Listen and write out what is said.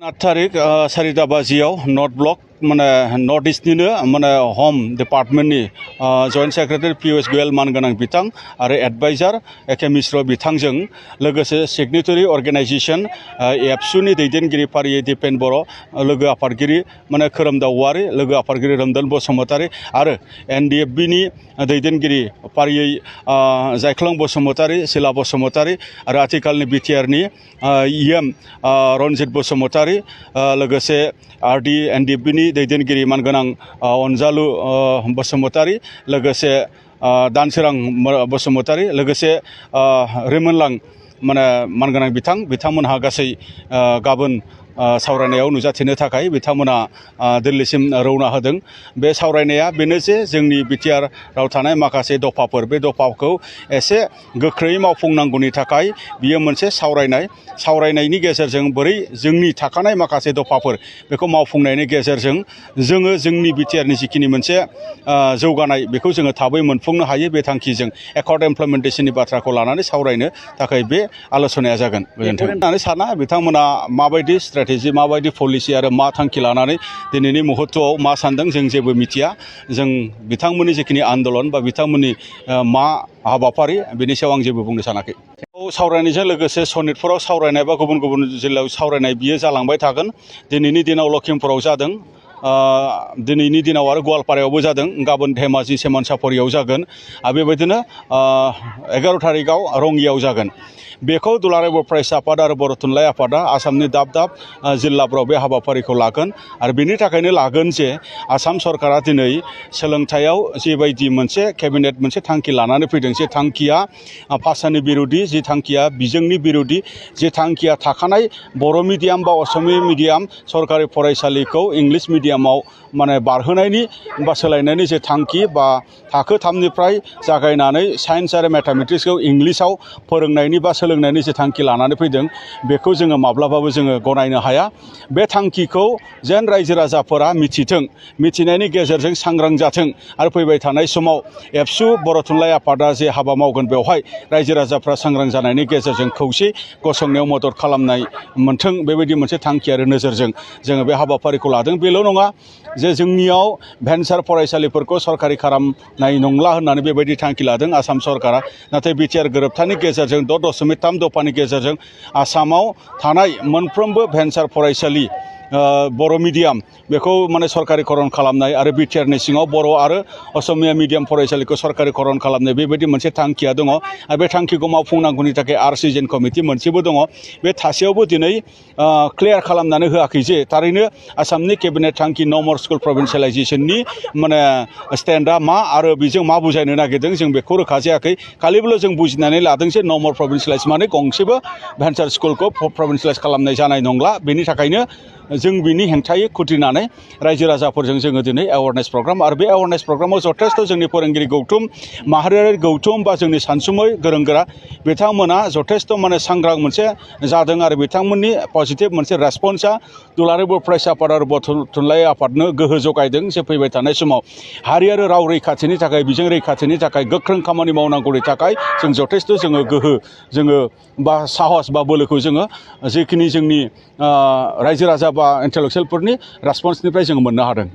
तारिख 4 बाजियाव north block माने नर्थ ईस्टनिनो माने होम डिपार्टमेन्टनि जॉइंट सेक्रेटारि पियूष गोयल मानगोनां बिथां आरो एडभाइजार एके मिश्र बिथांजों लोगोसे सिगनेटरि अर्गेनाइजेशन ABSU नि दैदेनगिरि फारियै दिपेन बर' लोगो आफादगिरि माने खोरोमदाव औवारि लोगो आफादगिरि रोमदोन बसुमतारि आरो NDFB नि दैदेनगिरि फारियै जायख्लं बसुमतारि सिला बसुमतारि आरो आथिखालनि BTR नि EM रनजित बसुमतारि लोगोसे RD NDFB नि दैदेनगिरि मानगोनां अनजालु बसुमतारि लोगोसे दानसोरां बसुमतारि लोगोसे रिमोनलां माने मानगोनां बिथांमोनहा गासै गाबोन सावरायनायाव नुजाथिनो थाखाय बिथांमोना दिल्लीसिम रौना होदों। बे सावरायनाया बेनो जे जोंनि BTR राव थानाय माखासे दफाफोर बे दफाखौ एसे गोख्रै मावफुंनांगौनि थाखाय बियो मोनसे सावरायनायनि गेजेरजों बोरै जोंनि थाखानाय माखासे दफाफोर बेखौ मावफुंनायनि गेजेरजों जोङो जोंनि BTR नि जिखिनि मोनसे जौगानाय बेखौ जोङो थाबै मोनफुंनो हायो बे थांखिजों एकर्ड इमप्लिमेन्टेशननि बाथ्राखौ लानानै सावरायनो थाखाय बे आलोचनाया जागोन। गोजोन्थों होननानै साना बिथांमोना माबायदि स्ट्रेटेजि माबायदि पलिसि आरो मा थांखि लानानै दिनैनि मुहूर्तआव मा सानदों जों जेबो मिथिया। जों बिथांमोननि जिखिनि आन्दोलन बा बिथांमोननि मा हाबाफारि बेनि सायाव आं जेबो बुंनो सानाखै। सावरायनायजों लोगोसे सनितपुराव सावरायनाय बा गुबुन गुबुन जिल्लायाव सावरायनाय बियो जालांबाय थागोन। दिनैनि दिनाव लखिमपुराव जादों, दिनैनि दिनाव आरो गवालपारायावबो जादों, गाबोन धेमाजि सेमोनसाफुरियाव जागोन आरो बेबायदिनो 11 तारिखआव रङियाव जागोन। बेखौ दुलाराय बर' फरायसा आफाद आरो बर' थुनलाइ आफादा आसामनि दाब दाब जिल्लाफ्राव बे हाबाफारिखौ लागोन आरो बेनि थाखायनो लागोन जे आसाम सरकारा दिनै सोलोंथायाव जिबायदि मोनसे केबिनेट मोनसे थांखि लानानै फैदों, जे थांखिया भाषानि बिरोधि, जे थांखिया बिजोंनि बिरोधि, जे थांखिया थाखानाय बर' मिडियाम बा असमिया मिडियाम सरकारि फरायसालिखौ इंलिश मिडियामाव माने बारहोनायनि बा सोलायनायनि जे थांखि बा थाखो 3निफ्राय जागायनानै साइन्स आरो मेथामेटिक्सखौ इंलिशाव फोरोंनायनि बा सोलोंनायनि जे थांखि लानानै फैदों बेखौ जोङो माब्लाबाबो जोङो गनायनो हाया। बे थांखिखौ जेन रायजो राजाफोरा मिथिथों, मिथिनायनि गेजेरजों सांग्रां जाथों आरो फैबाय थानाय समाव ABSU बर' थुनलाइ आफादा जे हाबा मावगोन बेवहाय रायजो राजाफ्रा सांग्रां जानायनि गेजेरजों खौसे गसंनायाव मदद खालामनाय मोनथों, बेबायदि मोनसे थांखि आरो नोजोरजों जोङो बे हाबाफारिखौ लादों। बेल' नङा जे जोंनियाव भेन्सार फरायसालिफोरखौ सरकारि खालामनाय नंला होननानै बेबायदि थांखि लादों आसाम सरकारा, नाथाय BTR गोरोबथानि गेजेरजों 6.3 दफानि गेजेरजों आसामाव थानाय मोनफ्रोमबो भेन्सार फरायसालि बर' मिडियाम बेखौ माने सरकारिकरन खालामनाय आरो BTR नि सिङाव बर' आरो असमिया मिडियाम फरायसालिखौ सरकारिकरन खालामनाय बेबायदि मोनसे थांखिया दङ आरो बे थांखिखौ मावफुंनांगौनि थाखाय आरसिजेन कमिटि मोनसेबो दङ। बे थासेयावबो दिनै क्लियार खालामनानै होआखै जे थारैनो आसामनि केबिनेट थांखि नो मर स्कुल प्रभिन्सियेलाइजेसननि माने स्टेन्डआ मा आरो बेजों मा बुजायनो नागिरदों जों बेखौ रोखा जायाखै। खालिबोल' जों बुजिनानै लादों जे नो मर प्रभिन्सियेलाइज माने गंसेबो भेन्सार स्कुलखौ प्रभिन्सियेलाइज खालामनाय जानाय नंला। बेनि थाखायनो जों बिनि हेंथायै खुद्रिनानै रायजो राजाफोरजों जोङो दिनै एवारनेस प्रग्राम आरो बे एवारनेस प्रग्रामाव जथेस्थ' जोंनि फोरोंगिरि गौथुम माहारियारि गौथुम बा जोंनि सानसुमै गोरों गोरा बिथांमोना जथेस्थ' माने सांग्रां मोनसे जादों आरो बिथांमोननि पजिटिभ मोनसे रेसपन्सआ दुलाराय बर' फरायसा आफाद आरो बर' थुनलाइ आफादनो गोहो जगायदों जे फैबाय थानाय समाव हारि आरो राव रैखाथिनि थाखाय बिजों रैखाथिनि थाखाय गोख्रों खामानि मावनांगौनि थाखाय जों जथेस्थ' जोङो गोहो जोङो बा साहस बा बोलोखौ जोङो जिखिनि जोंनि रायजो राजा बा इन्टेलेक्सुयेलफोरनि रेसपन्सनिफ्राय जों मोननो हादों।